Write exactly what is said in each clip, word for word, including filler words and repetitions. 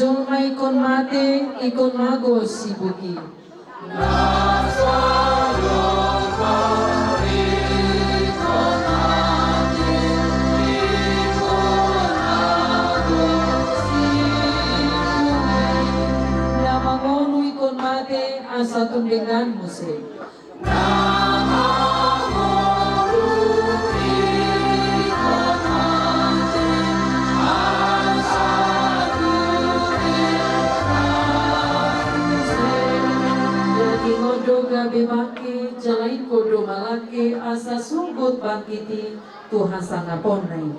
Jolma ingkon mate, ingkon mago sibuki. Na mangolu ingkon mate, asa tung denggan muse. Daging on do gabe bangke, jala ingkon do malangke, asa sungkun bangkit i tu hasangaponna i.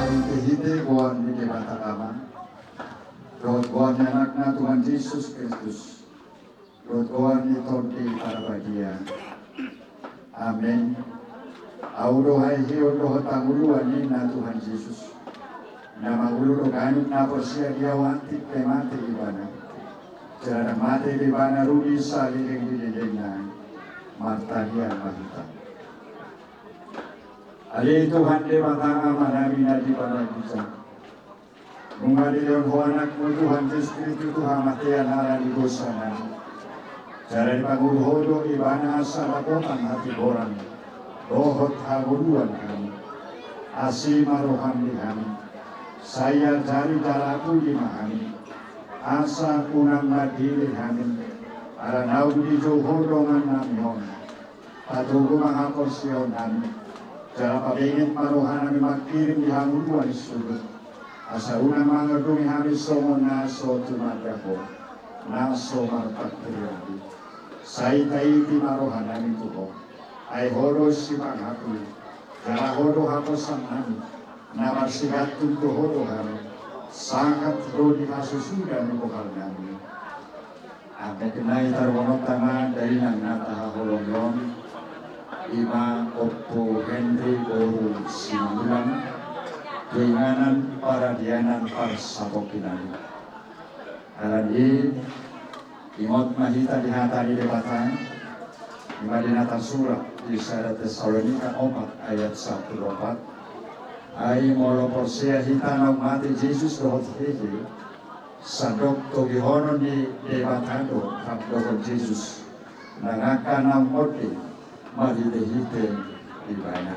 Hite-hite goar ni Debata Ama, dohot goar ni Anakna Tuhan Jesus Kristus, dohot goar ni Tondi Parbadia. Amen. Ahu do haheheon dohot hangoluan ninna Tuhan Jesus. Na mangolu do ganup na porsea di Ahu antik pe mate ibana. Jala ndang mate be ibana ro di saleleng ni lelengna. Martangiang ma hita. Ale Tuhan Debata Amanami na di banua ginjang. Nunga dilehon Ho Anakmu Tuhan Jesus Kristus tu hamatean ala ni dosanami. Jala dipangolu Ho do ibana asa dapotan hatigoran dohot hangoluan hami. Asi ma roham di hami. Sai ajari jala puli ma hami. Asa unang mandele hami. Ala naung dijou Ho dongannami on. Patogu ma haporseaonnami. Jala pabenget ma rohanami mangkirim di hangoluan suhut. Asa unang mangardongi hami songon na so tumanda Ho, na so marpangkirion. Sai taiti ma rohanami tu Ho. Ai Ho do sipangapul. Jala Ho do haposannami. Na marsigantung tu Ho do hami. Sahat ro di hasusuda ni bohalnami. Angka na i taruhononta ma dainang na tahaholongi on, i ma Ompu Henry boru Simangulang, tu inganan paradianan parsapongkinan. Alani i, ingot ma hita di hata ni Debata, i ma di na tarsurat di sada Tesalonika opat ayat sampulu opat. Ai molo porsea hita naung mate Jesus dohot hehe, sandok togihonon ni Debata do rap dohot Jesus, nang angka naung monding marhite-hite ibana.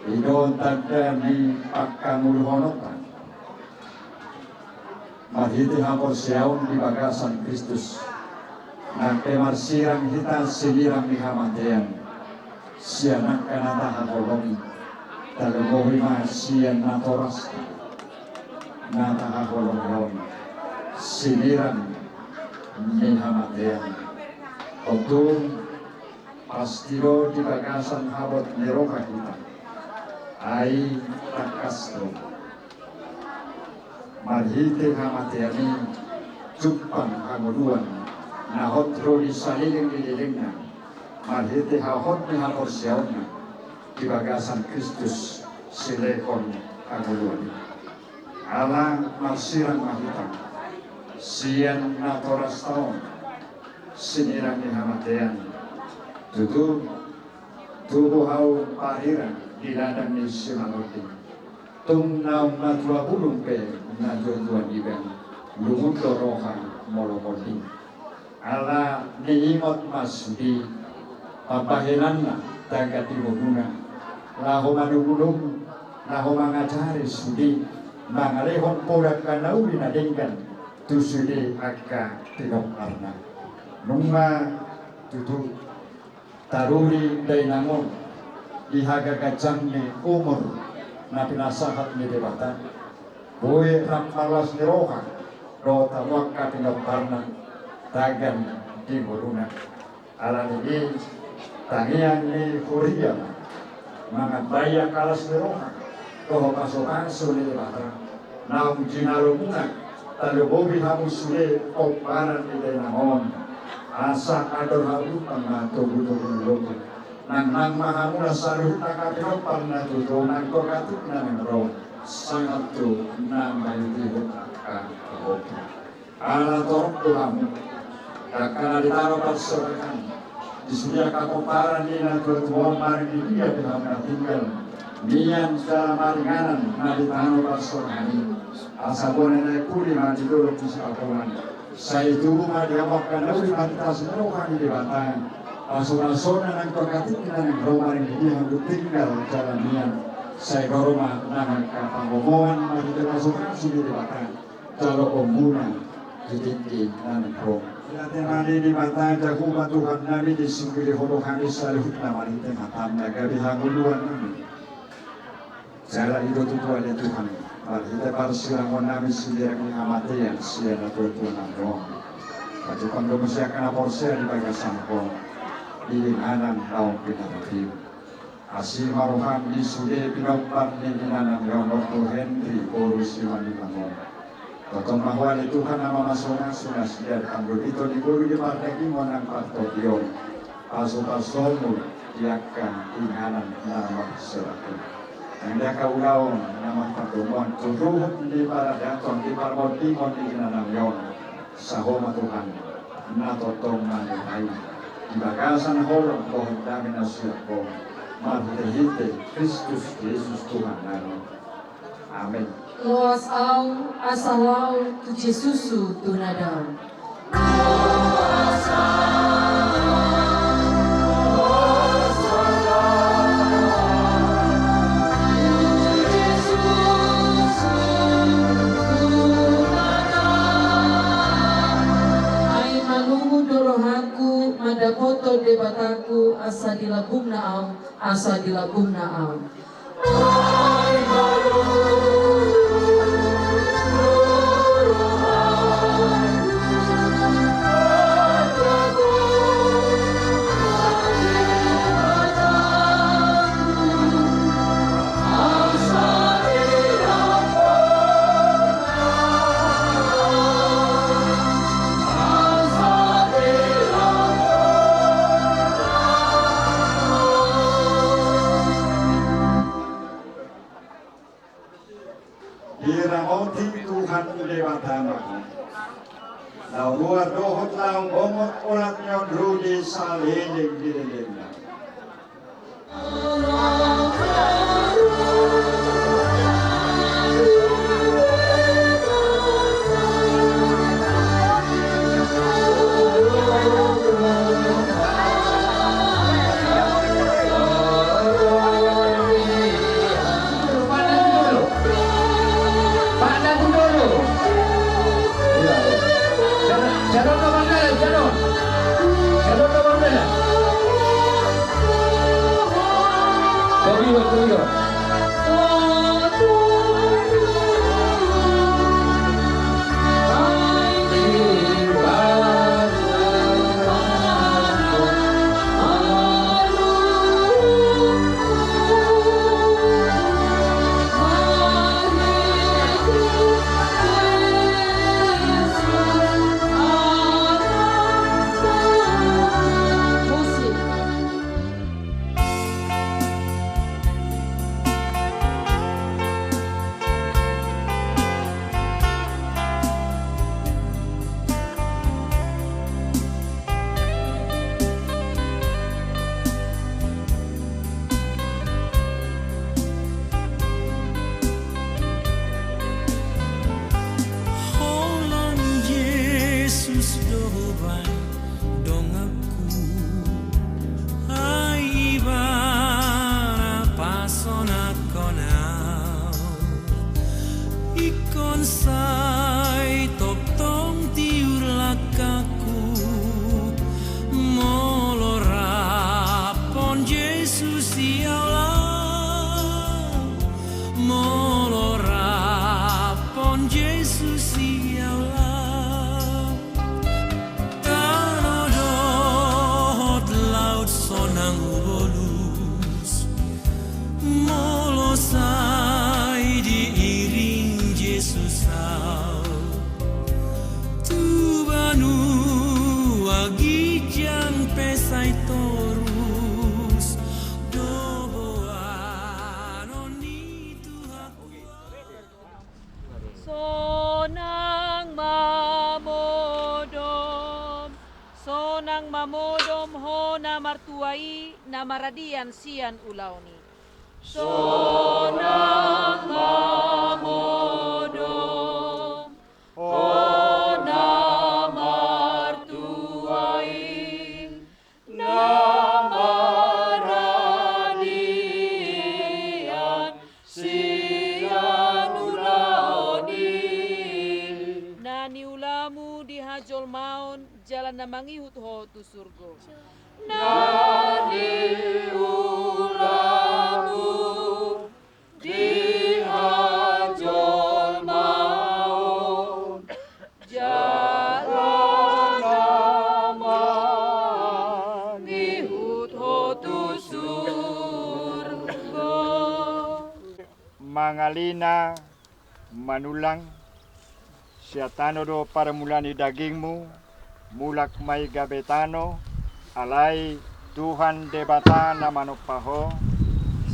I do tanda ni panghangoluhononta marhite haporseaon di bagasan Kristus. Nang pe marsirang hita sinirang ni hamatean, sian angka na tahaholongi, talumobi ma sian natorasta na tahaholongi on, sinirang ni hamatean. Tontu pasti do di bagasan habot ni roha hita. Ai tangkas do marhite hamatean i jumpang hangoluan na hot ro di saleleng ni lelengna, marhite hahot ni haporseaonna di bagasan Kristus silehon hangoluan i. Ala marsirang ma hita sian natorasta on, sinirang ni hamatean. Tutu, tubu ahu parirang di ladang ni simaloti. Tung naung matua bulung pe natuatua niba, lungun do roha molo monding. Ala niingot ma sude pambahenanna danggan di ngoluna, laho manugunugu, laho mangajari sude mangalehon pola angka na uli na denggan tu sude angka pinomparna. Nunga tutu taruli dainang on di hagaganjang ni umur na pinasahat ni Debata, boi rap marlas ni roha dohot hamu angka pinomparna danggan di ngoluna. Alani i, tangiang ni huria ma mangambai angka las ni roha dohot pasupasu ni Debata naung jinalomuna Talobomi hamu sude pomparan ni dainang on, asa andor hamu ma togutogu ni lomo. Nangnang ma hamu na saluhutna angka pinompar na tutu, nang tongtong na naeng ro, sangap tu na mangihut angka pinompar. Ala torop do hamu, angka na di tano parsorangan, di sude angka pomparan ni natuatua on, maringan di dia pe hamu na tinggal, mian jala maringanan na di tano parsorangan i. Asa bona na puli ma di dolok di sipapolan. Sai tubu ma di hamu angka na uli marhite hasuhuton ni roha ni Debata. Pasu-pasuna nang tongtong na naeng ro, maringan di dia hamu tinggal jala mian. Sai ro ma nang angka pangomoan marhite pasu-pasu ni Debata. Jalo ombuna di tingki na naeng ro. Ia Tuhan i Debata Jahowa Tuhan nami, disungkun Ho do hami saluhutna marhite hatam na gabe hangoluan nami. Jala i do tutu ale Tuhan, marhite parsirangon nami sidereng ni hamatean sian natuatua nami on. Pajumpang do muse angka na porsea di bagasan Ho, di inganan naung pinatupa. Asi ma roham di sude pinompar ni inanami on, Ompu Henry boru Simanjuntak on. Tongtong ma Ho ale Tuhan na mamasumasu nasida, panggohi tu di ngolu ni pardagingon nang partondion. Pasu-pasumu di angka inganan na marsirat i. Nang di angka ulaon na marpardomuan tu ruhut ni paradaton, di parmondingon ni inanami on. Sahat ma Tuhan, na tongtong mangurai di bagasan holong dohot dame na sian Ho, marhitehite Kristus Jesus Tuhan nami. Amen. Loas ahu asa laho tu Jesus tu na dao. Ai malungun do rohangku mandapothon Debataku, asa dilambungna ahu, asa dilambungna ahu. Diramoti Tuhan Debata ma ho. Laho ruar dohot laho bongot olat ni on ro di saleleng ni lelengna. Holan Jesus do baen donganku, ai Ibana pasonanghon au. Ingkon sai tongtong tiur langkangku, molo rap on Jesus i au laho, molo rap on Jesus i au laho. Tano dohot laut sonang hubolus, molo sai diiring Jesus au. Sonang mamodom ho na martua i, na maradian sian ulaon i. Sonang mamodom ho na martua i, na maradian sian ulaon i. Na niulamu di hajolmaon jala na mangihut ho tu surgo. Na niulamu di hajolmaon jala na mangihut ho tu surgo. Mangalina, Manulang, sian tano do parmulaan ni dagingmu, mulak ma i gabe tano, alai Tuhan Debata na manompa ho,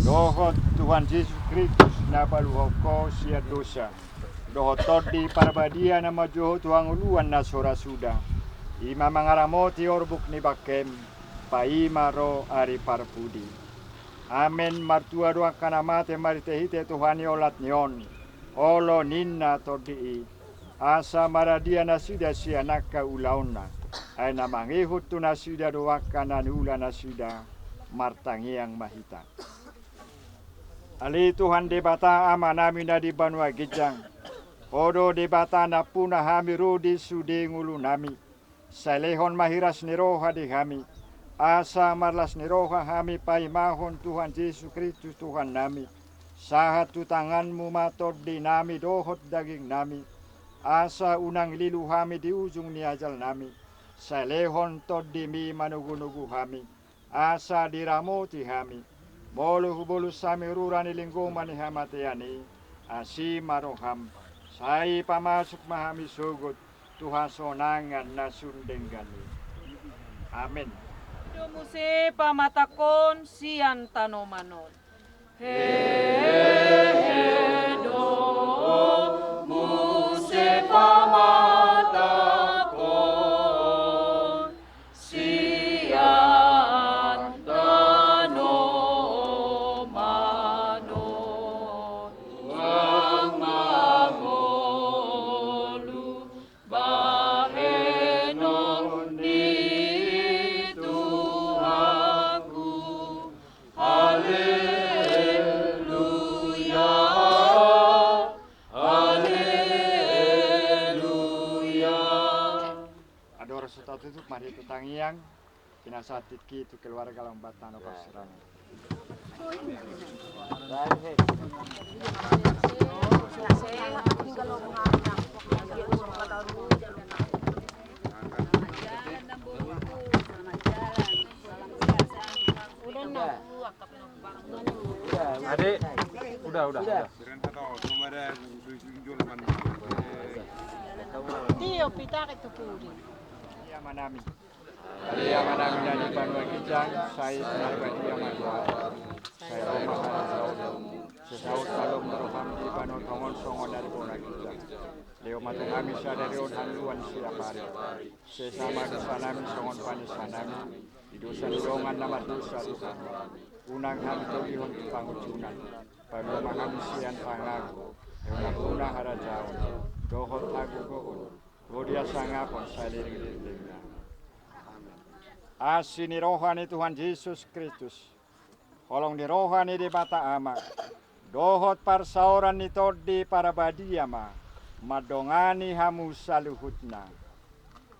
dohot Tuhan Jesus Kristus na paluahon ho sian dosa, dohot Tondi Parbadia na manjou ho tu hangoluan na so ra suda, i ma mangaramoti orbuk ni bangkem, paima ro ari parpudi. Amen. Martua do angka na mate marhitehite Tuhan i olat ni on, olo ninna Tondi i, asa maradian nasida sian angka ulaonna, ai na mangihut tu nasida do angka na niula nasida. Martangiang ma hita. Ale Tuhan Debata Amanami na di banua ginjang, Ho do Debata nampuna hami ro di sude ngolunami. Sai lehon ma hiras ni roha di hami, asa marlas ni roha hami paimahon Tuhan Jesus Kristus Tuhannami. Sahat tu tanganmu ma tondinami dohot dagingnami, asa unang lilu hami di ujung ni ajalnami. Sai lehon tondimi manogunogu hami, asa diramoti hami. Molo hubolus hami rura ni linggoman ni hamatean i, asi ma roham, sai pamasuk ma hami sogot tu hasonangan na sun denggan i. Amen. Domu se pamatangkon sian tanoman on. Hehe, domu se pamatangkon sian tanoman on. Tulang mangolu bahenon ni Tuhanku. Haleluya, haleluya. Andorang so tatutup, mari tu tangiang. Pinasahat tingki tu keluarga lambat tano parsirangan. Adik, udah, udah, udah. Tio, pitake tu pudi. Iya, manami. Ale Amanami na di banua ginjang, sai pinarbadia ma goarmu. Sai ro ma harajaonmu. Sai saut ma lomo ni roham di banua tonga on songon na di banua ginjang. Lehon ma tu hami sadari on hangoluan siapari. Sesa ma dosanami songon panesanami di dosa ni dongan na mardosa tu hami. Unang hami togihon tu pangunjunan. Palua ma hami sian pangago. Ai unang bona harajaon dohot hagogoon, ro di hasangapon saleleng ni lelengna. Asi ni roha ni Tuhan Jesus Kristus, holong ni roha ni Debata Ama, dohot parsaoran ni Tondi Parbadia ma mandongani hamu saluhutna.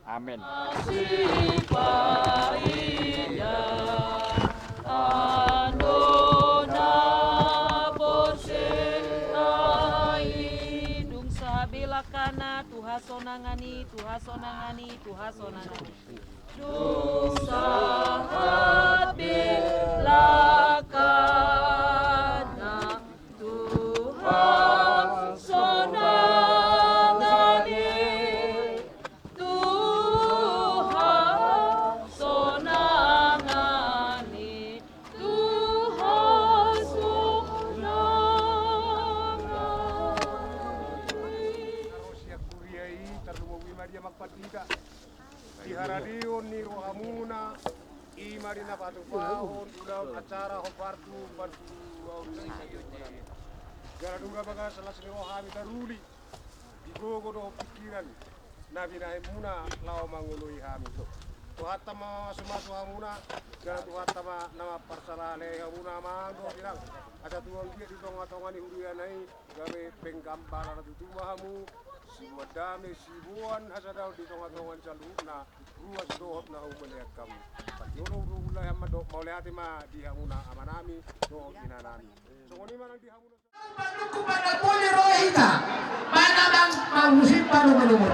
Amen. Asi paida ando na porsea i. Dung sahat belakana tu hasonangan i, tu hasonangan i, tu hasonangan i. Dung sahat belakana tu hasonangan i. Tu hasonangan i, tu hasonangan i. Sian kuria i tarlumobi ma di amang pandita. Di harani Ni rohamuna, i ma di na patupahon ulaon acara hombar tu, hombar tu, ulaon saisa di rohamuna. Jala nunga bagas las ni roha hami taruli di gogo dohot pingkiran na binahenmuna laho mangoloi hami. Tuhanta ma mamasumasu hamuna, jala Tuhanta ma na mamparsaleleng hamuna amang dohot inang. Asa tung anggiat di tongatonga ni huriana i gabe penggambaran na tutu ma hamu, siboan dame, siboan hasadaon di tongatonga ni saluhutna ruas dohot na humaliang hamu. Parjolo do ulaon i, mauliate ma di hamuna amanami dohot inanami. Songon i ma nang di hamuna. Pandungku, pandungku, di roha hita. Mana bang mau musim baru menunggu.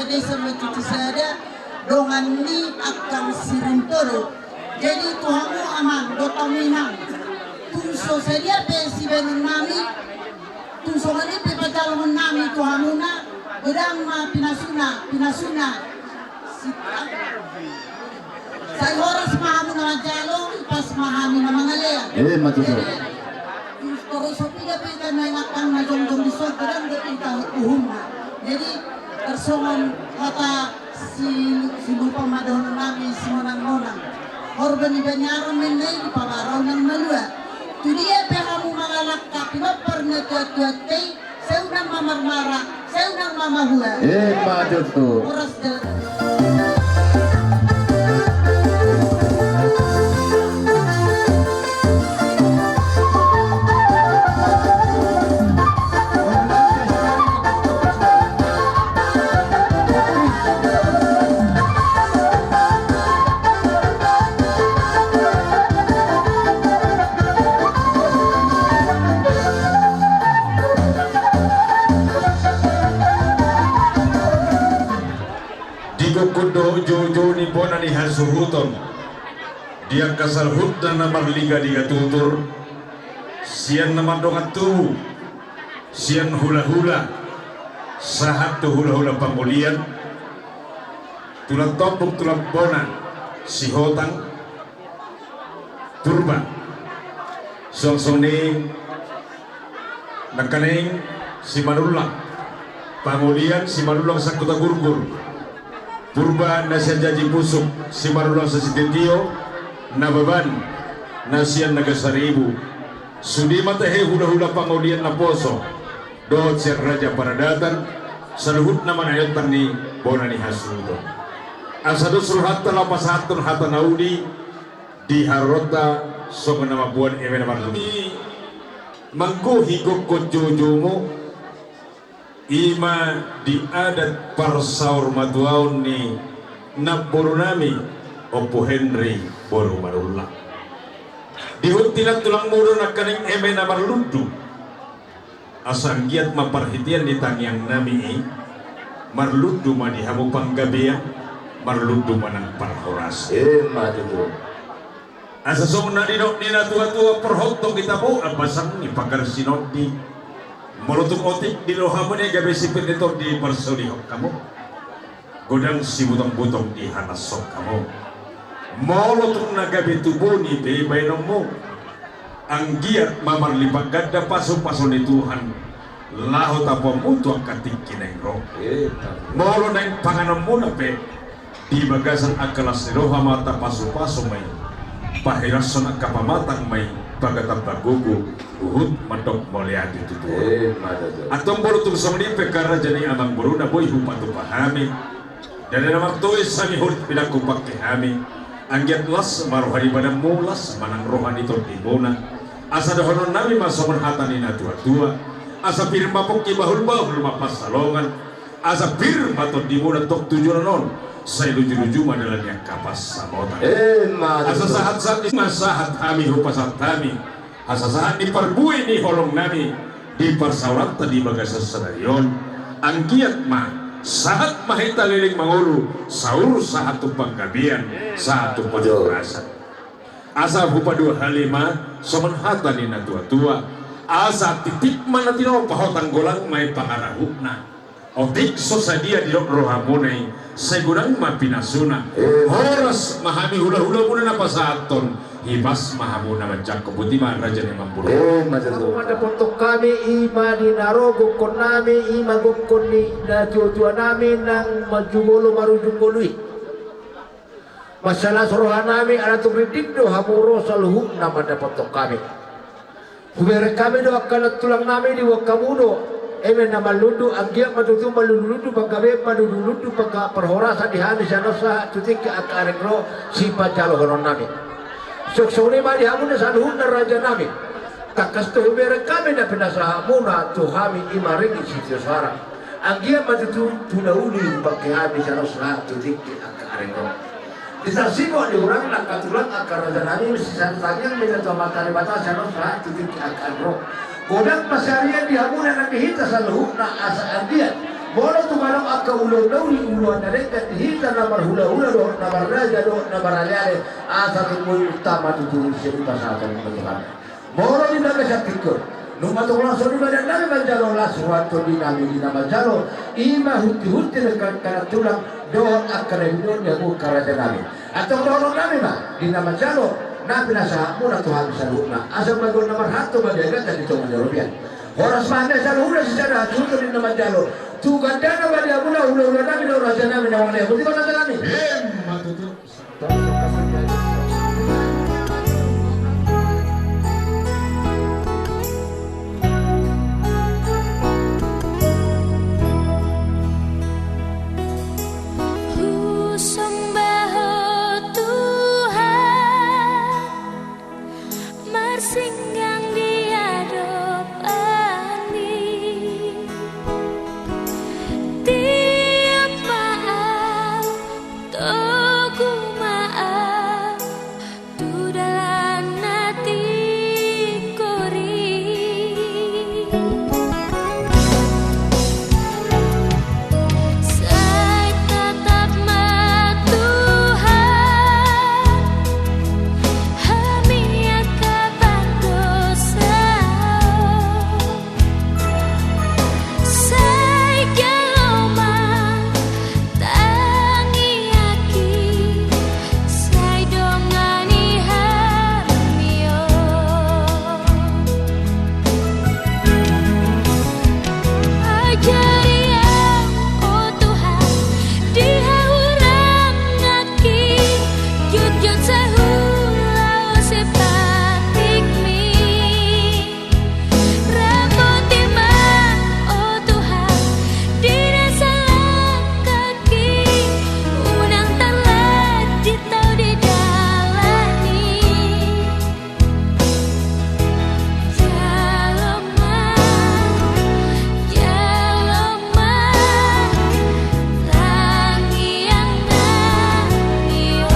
Desa Mecuci Sada, dongan ni angka Sirintodo. Jadi tu hamu amang dohot hamu inang, tung so sadia pe sibaenon nami, tung so sadia pe panjalouon nami tu hamuna, godang ma pinasuna, pinasuna. Si- Sai horas ma hamu na manjalo, ipas ma hami na mangalean. Ima tutu. Jadi, tung so piga pe hita na ingakan na jongjong di son, godang dope hita uhumna. Jadi, tarsongon hata si, si lupa ma dohonon nami, si monang-monang. Horbo ni Banjar on ninna i, dipabarau nang malua. Tu dia pe hamu mangalangka, pinompar ni natuatua i, sai unang ma marmara, sai unang ma mahua. Ima tutu. Horas jala. Di gokhon dohot joujou ni bona ni hasuhuton, di angka saluhutna na marligaliga tutur, sian na mardongan tubu, sian hulahula, sahat tu hulahula pangolian, tulang tombuk, tulang bona, sihotang, Purba. Suang songon i nangkaning Simanullang, pangolian Simanullang Sangkuta Gurgur. Purba na sian Jaji Pusuk, Simanullang Sasitio, Nababan na sian Nagasaribu. Sude ma tahe hulahula pangolian naposo dohot sian raja paradatan, saluhutna ma na iontang ni bona ni hasuhuton. Asa dos rohanta laho pasahathon hata na uli di haroranta songon na mamboan eme na marlundu. Manggohi gokhon joujoumu, ima di adat parsaurmatuaon ni namboru nami Ompu Henry boru Manullang. Dihut tinan tulangmu do nangkaning eme na marlundu. Asa anggiat ma parhitean ni tangiang nami i, marlundu ma di hamu panggabean, marlundu ma nang parhorasan. Ima tutu. Asa songon na nidok ni natuatua, porhot do hita boa basang ni pagar sinondi. Molo tung otik di rohamuna i gabe sipir ni tondi parsaulihon hamu, godang sibutongbutong dihalashon hamu. Molo tung na gabe tubu ni pe baenonmu, anggiat ma marlipat ganda pasupasu ni Tuhan laho tapuonmu tu angka tingki naeng ro. Molo naeng panganonmuna pe, di bagasan angka las ni roha ma tapasupasu ma i, pahirashon angka pamatang ma i, pagatambagogo, huhut mandok mauliate tu Tuhan. Ima tutu. Antong molo tung songon i pe, raja ni amangboruna, boi hupatupa hami. Dada na martois hami, holit pinangku pangke hami. Anggiat las ma roha ni badanmu, las ma nang roha ni tondimuna. Asa dohonon nami ma songon hata ni natuatua: Asa pir ma pongki, bahulbahul ma pansalongan. Asa pir ma tondimuna tong tu joloan on, sai lujuluju ma dalan ni angka pansamotan. Ima tutu. Asa sahatsahat ni, ma sahat hami hupasahat hami, asa sahat ni parbue ni holong nami di parsaoranta di bagasan sadari on. Anggiat ma sahat ma hita leleng mangolu, saur sahat tu panggabean, sahat tu parhorasan. Asa hupadua hali ma songon hata ni natuatua: Asa titik ma na tinopa, hotang golang ma i pangarahutna. Otik so sadia didok rohamuna i, sai godang ma pinasuna. Ima. Horas ma hami hulahulamuna na pasahathon, hipas ma hamu na manjangkon. Boti ma, raja ni amangboru. Ima tutu. Mandapothon hami, ima di na ro gokhon nami, ima gokhon ni natuatua nami nang manjumolo marujung ngolu i. Mansai las roha nami ala tung rinding do hamu ro saluhutna mandapothon hami. Hubereng hami do angka nantulang nami, diboan hamu do eme na marlundu, anggiat ma tutu marlundulundu panggabean, marlundulundu pangga-, parhorasan di hami sian on sahat tu tingki angka areng ro sipanjalohonon nami. Suang songon i ma di hamu na saluhutna, raja nami. Tangkas do hubereng hami na pinasahatmuna tu hami, ima ringgit sitio soara. Anggiat ma tutu tu na uli hupangke hami sian on sahat tu tingki angka areng ro. Di tarsibo ni hurang na angka tulang, angka raja nami, sian tangiang ni Amanta Debata sian on sahat tu tingki angka areng ro. Godang pangasarian di hamu na di hita saluhutna, asa anggiat Molo tung adong angka ulaon na uli, ulaon na denggan di hita na marhulahula dohot na marraja dohot na maraleale, asa tung boi utama tu tutu sian i pasahaton ni Tuhan. Molo di bagasan tingki on, nunga tung laos songon i ma denggan nami manjalo las roha tondinami di na manjalo, i ma hunti-hunti denggan angka na tulang dohot angka na binoan ni hamu angka rajanami. Antong dohononnami ma di na manjalo, na pinasahatmuna tu hami saluhutna, asa bagot na marhalto ma di agatan di tonga ni robean. Horas ma hami saluhutna sisada hasuhuton di na manjalo. Tu gandana ma di hamuna hulahulanami dohot rajanami na mangalean. Boti ma rajanami. Emma tutu. Husomba Ho Tuhan, marsinggang di adopanMi. Tiop ma au, togu ma au, tu dalan na tingkor i. Sai tatap ma Tuhan, hami angka pardosa on. Sai jalo ma tangiangki, sai dongani hami on. Ajari au, o Tuhan, di hahuranganki, jotjot sai huulahon sipatikMi. Ramoti ma, o Tuhan, di na salangkangki, unang tarlanjut au di dalan i. Jalo ma, jalo ma, tangiang nami on.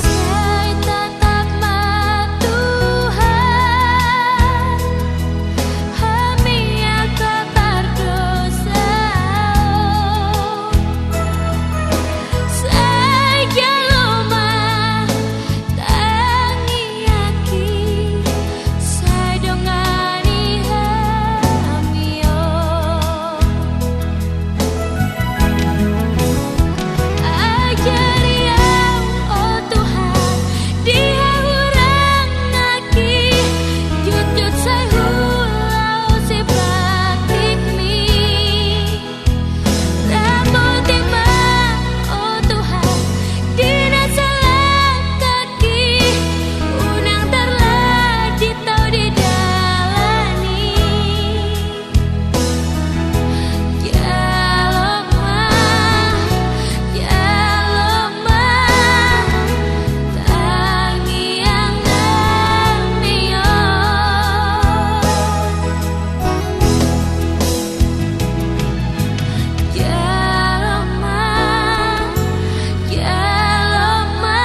Sai tatap ma Tuhan, hami angka pardosa on. Sai jalo ma tangiangki, sai dongani hami on. Ajari au, o Tuhan, di hahuranganki, jotjot sai huulahon sipatikMi. Ramoti ma, o Tuhan, di na salangkangki, unang tarlanjut au di dalan i. Jalo ma, jalo ma, tangiang nami on. Jalo ma, jalo ma,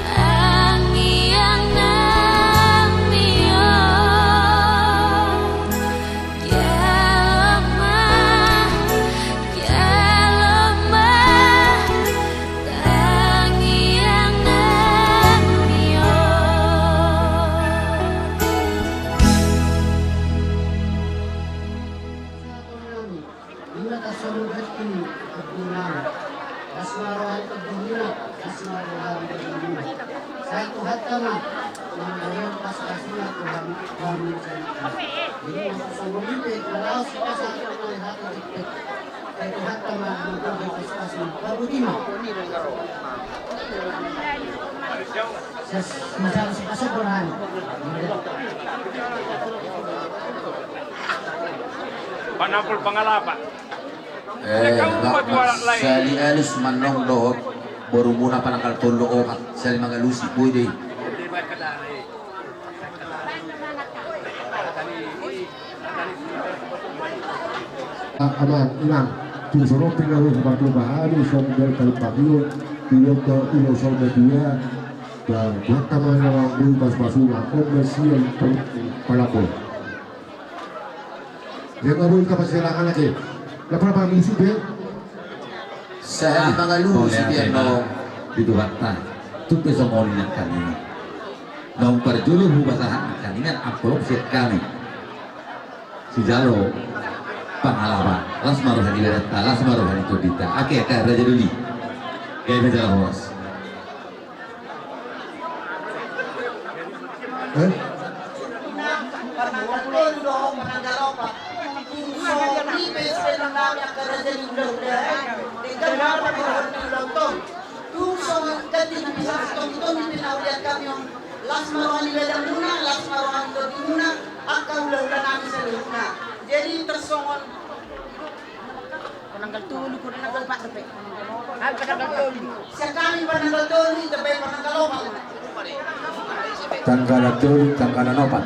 tangiang nami on. Jalo ma, jalo ma, tangiang nami on. Ima tarsongon i, las ma roha ni tondi hina, las ma roha ni tondi hina. Sai Tuhanta ma na mambahen pasupasuna tu hami, tu hami. Jadi masa songon i pe, na laos pasahat ma hami hata jekjek. Sai Tuhanta ma na mambahen pasupasuna. Parboti ma. Ses-, misal si Asep Burhan. Panapul Pangalapa. Eh, sali alus manang dohot borumuna pananggal tolu opat, sali mangalusi, boi do i. Amang inang, tu soropin na ro hubatu bahari som del kali pakion, tu loto ilo som dia, dan buat kamar na ro bui pas pasuna, om mesian pun palapor. Dia nggak boleh kapasirangan lagi. Lapor apa misi be? Sahali mangalusi dia no. Di Tuhanta. Tutu songon i nangkaningan. Naung parjolo hupasahat nangkaningan amplop sian hami. Sijalo Pangalapa. Las ma roha ni berenta, las ma roha ni tondinta. Ake, ake, Raja Doli. Ake, Raja Horas. Eh? Pananggal tolu do, pananggal opat. Tung so nipe sebenarna angka raja ni hulahula. Denggan ma pamoruon ni ulaon on. Tung so ganti na bisa tongtong nipe na uliat kami on. Las ma roha ni badanmuna, las ma roha ni tondimuna, angka hulahula nami saluhutna. Jadi tarsongon Pananggal tolu, pananggal opat dope. Ah, pananggal tolu. Sian hami pananggal tolu, i dope pananggal opat. Tanggalan tolu, tanggalan opat.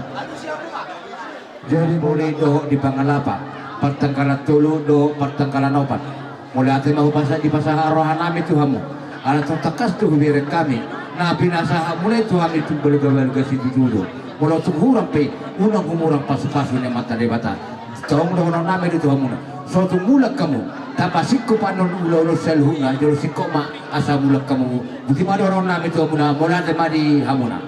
Jadi molo dohot di Pangalapa, partanggalan tolu dohot partanggalan opat. Molo ate ma hupasahat, dipasahat roha nami tu hamu. Ala tung tangkas do hubereng hami. Na pinasahat muna i tu hami tung balga-balga situtu do. Molo tung hurang pe, unang humurang pasu-pasu ni Amanta Debata. Tong dohonon nami do tu hamuna. So tung mulak hamu, tapasingkop annon ulaon on saluhutna, jolo singkop ma asa mulak hamu. Boti ma dohonon nami tu hamuna, mauliate ma di hamuna.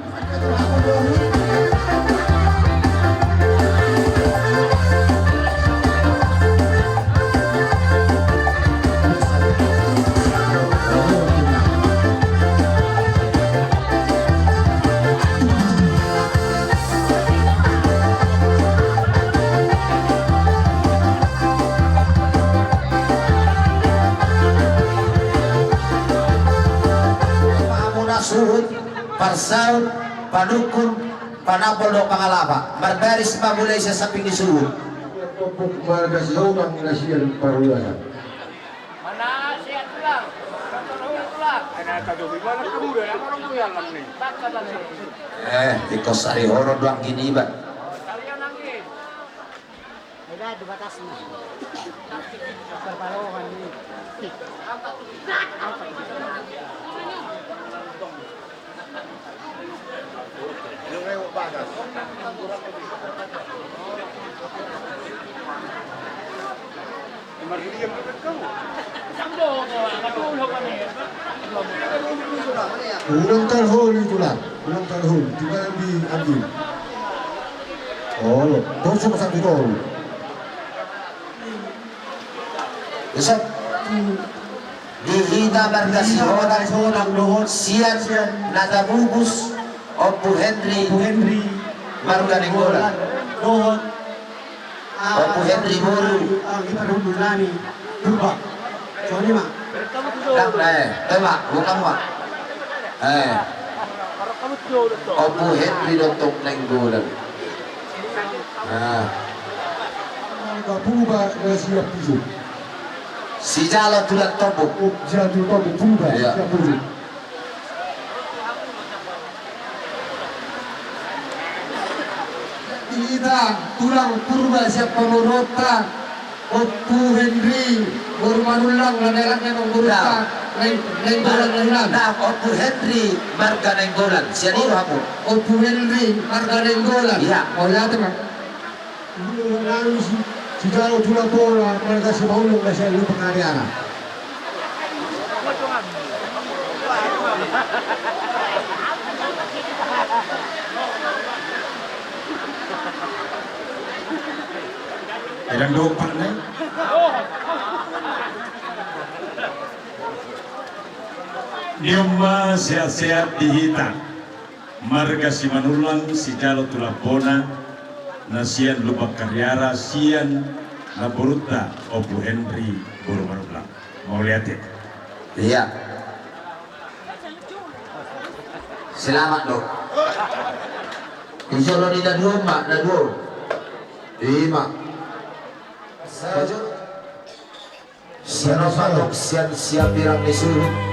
Hamuna suhut, parsaut, panungkun, panapol dohot pangalapa. Marbaris ma mulai sian samping ni suhut. Marga Sihombing na sian Parhuasan. Mana sehat tulang? Mana tulang? Eh, ingkon sari horon do anggi niba. Sarian anggi. Eda di batasna. Perbalongan ni. Ulang tahun itu lah, ulang tahun. Di mana di Abdul? Oh, lo, kau sama satu tahun. Bisa. Di hita marga Sihombing dohot sian na tabubus Ompu Henry, Ompu Henry marga Nainggolan dohot Ompu Henry boru. Ah, hita dohot nami Purba. Songon i ma. Dang, eh, tema, bukan ma. Eh. Ompu Henry dohot Nainggolan. Nah. Purba na siap tujuh. Sijalo tulang tombuk. Oh, sijalo tulang tombuk, Purba. Iya. Siap tujuh. Hita tulang Purba sian pamoruonta, Ompu Henry boru Manullang, na dalan memang boru ta, Naing-, Nainggolan na hinan. Nah, Ompu Henry marga Nainggolan, sian i do hamu. Ompu Henry marga Nainggolan. Iya. Mauliate ma. Lalu si, sijalo tulang bona, marga Simanullang na sian Lumban Kariara. Edan do opat nai. Dia ma sehat-sehat di hita. Marga Simanullang sijalo tulang bona na sian Lumban Kariara sian namborunta Ompu Henry boru Manullang. Mauliate. Iya. Selamat do. Dijolo ni na dua ma, na dua. Ima. Sajo. Sian opat, sian sian birang ni suhut.